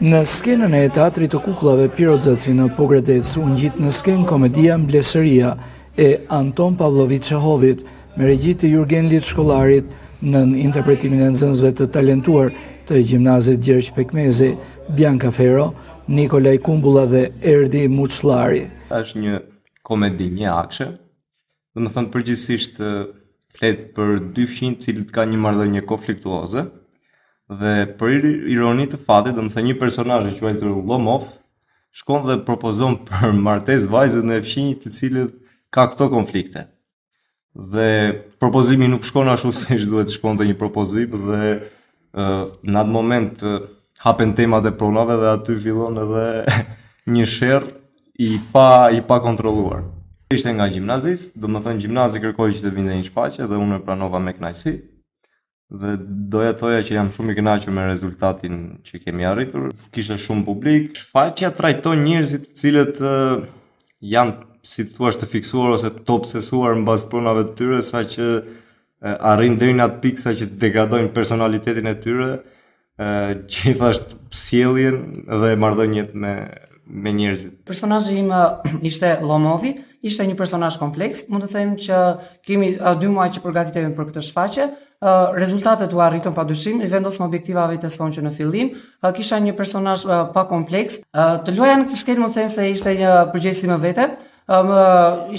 Në skenën e Teatrit të Kukullave Piro Xhaci në Pogradec u ngjit në skenë komedia Mblesëria e Anton Pavloviç Çehovit me regji të Jurgen Liçkollarit nën interpretimin e nxënësve të talentuar të gjimnazit Gjergj Pekmezi, Bianca Fero, Nikolaj Kumbulla dhe Erdi Muçllari. Është një komedi njëaktshe, Domethënë përgjithësisht flet për dy fqinj të cilët kanë një marrëdhënie konfliktuoze dhe për ironi të fatit, domethënë një personazh i quajtur Lomov shkon dhe propozon për martesë vajzën e fqinjit të cilët ka këto konflikte. Dhe propozimi nuk shkon ashtu siç duhet të shkonte një propozim dhe në atë moment hapen temat e pronave dhe aty fillon edhe një sherr i pa i pa kontrolluar. Ishte nga gjimnazist, domethënë gjimnazi kërkoi që të vinte një shfaqje dhe unë e pranova me kënaqësi. Dhe doja të thoja që jam shumë i kënaqur me rezultatin që kemi arritur. Kishte shumë publik. Shfaqja trajton njerëzit të cilët janë si të thuash të fiksuar ose të obsesuar mbas pronave të tyre saqë arrijnë deri në atë pikë saqë degradojnë personalitetin e tyre gjithashtu sjelljen dhe marrëdhëniet me me njerëzit. Personazhi im ishte Llomovi, ishte një personazh kompleks, mund të them që kemi dy muaj që përgatitemi për këtë shfaqje. Rezultatet u arritën padyshim, i vendosëm objektiva vetes tonë që në fillim. Kisha një personazh pak kompleks. Të luaja në këtë skenë mund të them se ishte një përgjegjësi më vete. Më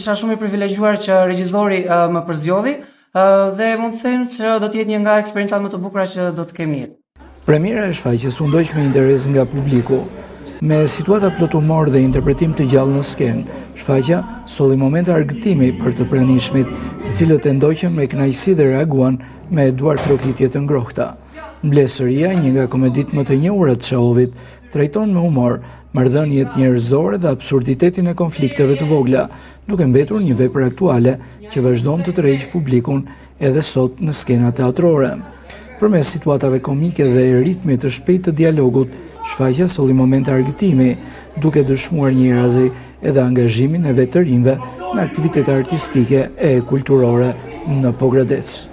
isha shumë i privilegjuar që regjizori më përzgjodhi dhe mund të them që do të jetë një nga eksperiencat më të bukura që do të kem në jetë. Premiera e shfaqjes u ndoq me interes nga publiku. Me situata plot humor dhe interpretim të gjallë në skenë, shfaqja solli momente argëtimi për të pranishmit, të cilët e ndoqën me kënaqësi dhe reaguan me duartrokitje të ngrohta. Mblesëria, një nga komeditë më të njohura të Çehovit, trajton me humor marrëdhëniet njerëzore dhe absurditetin e konflikteve të vogla, duke mbetur një vepër aktuale që vazhdon të tërheqë publikun edhe sot në skena teatrore. Përmes situatave komike dhe ritmit të shpejtë të dialogut, shfaqja solli momente argëtimi, duke dëshmuar njëherazi edhe angazhimin e vetë të rinjve në aktivitete artistike e kulturore në Pogradec.